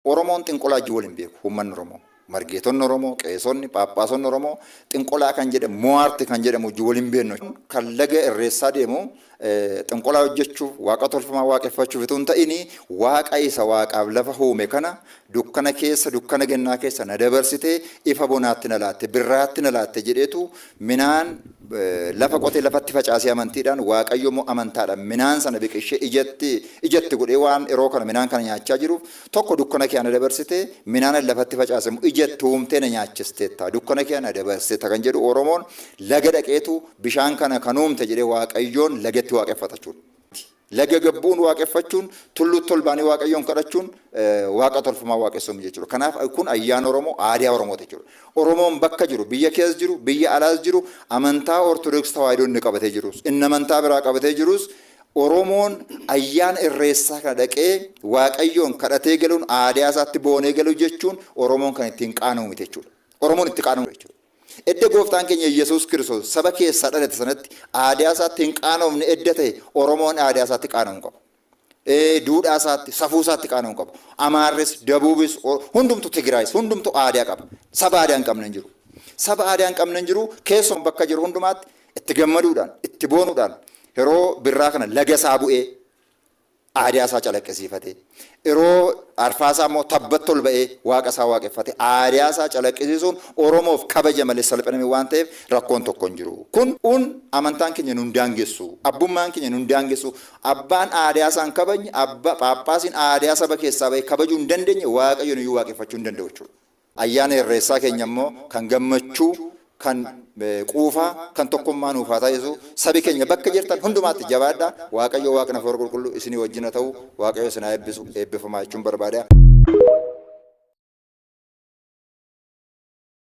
Oromoon xinqolaa wajjin wal hin beeku. Uummanni Oromoo. Margeetonni Oromoo, qeesonni, paappaasonni Oromoo xinqolaa kan jedhamu, mo'aarti kan jedhamu wajjin wal hin beeknu. Kan laga irreessaa deemu xinqolaa hojjechuuf, waaqa tolfamaa waaqeffachuuf itoo hin ta'in waaqa isa waaqaaf lafa uume kana dukkana keessa, dukkana gannaa keessa na dabarsitee ifa bonaatti na laatte, birraatti na laatte jedheetu minaan lafa qotee lafatti facaasee amantiidhaan Waaqayyo immoo amantaadhaan minaan sana biqilchee ijatti ijatti godhee waan yeroo kana minaan kana nyaachaa jiruuf tokko dukkana kee na dabarsite minaan lafatti facaase immoo ijatti uumtee na nyaachisteetta dukkana kee na dabarsiteetta kan jedhu Oromoon laga dhaqeetu bishaan kana kan uumte jedhee Waaqayyoon lagatti waaqeffata jechuudha. Laga gabbuun waaqeffachuun tulluutti ol ba'anii Waaqayyoon kadhachuun waaqa tolfamaa waaqessuun jechuudha. Kanaaf kun ayyaana Oromoo aadaa Oromooti jechuudha. Oromoon bakka jiru biyya keessa jiru biyya alaas jiru amantaa Ortodoksii Tawaahidoo inni qabatee jirus inni amantaa biraa qabatee jirus Oromoon ayyaana irreessaa kana dhaqee Waaqayyoon kadhatee galuun aadaa isaatti boonee galuu jechuun Oromoon kan ittiin qaana'u miti jechuudha. Oromoon itti qaana'u jechuudha. Edda gooftaan keenya Yesuus Kiristoos saba keessaa dhalate sanatti aadaa isaatti hin qaanofne edda ta'e Oromoon aadaa isaatti qaana'uu qaba. Duudhaa isaatti, safuu isaatti qaana'uu qaba. Amaarris, Dabuubis, hundumtu Tigraayis, hundumtu aadaa qaba. Saba aadaa hin qabne hin jiru. Saba aadaa hin qabne hin jiru keessuma bakka jiru hundumaatti itti gammaduudhaan, itti boonuudhaan yeroo birraa kana laga isaa bu'ee aadaa isaa calaqqisiifate. Yeroo arfaasaa immoo tabbatti ol ba'ee waaqa isaa waaqeffate. Aadaa isaa calaqqisiisuun Oromoof kabaja malee salphina waan ta'eef rakkoon tokko hin jiru. Kun un amantaan keenya nun daangessu. Abbummaan keenya nun daangessu. Abbaan aadaa isaa hin kabajne, abba Phaaphaasiin aadaa saba keessaa ba'ee kabajuu hin dandeenye Waaqayyoon iyyuu waaqeffachuu hin danda'u jechuudha. Ayyaana Irreessaa keenya immoo kan gammachuu, kan quufaa, kan tokkummaa nuuf haa taasisu. Sabi keenya bakka jirtan hundumaatti jabaadhaa. Waaqayyo Waaqni Hafuura Qulqulluu isinii wajjin haa ta'u. Waaqayyo isin haa eebbisu. Eebbifamaa jechuun barbaada.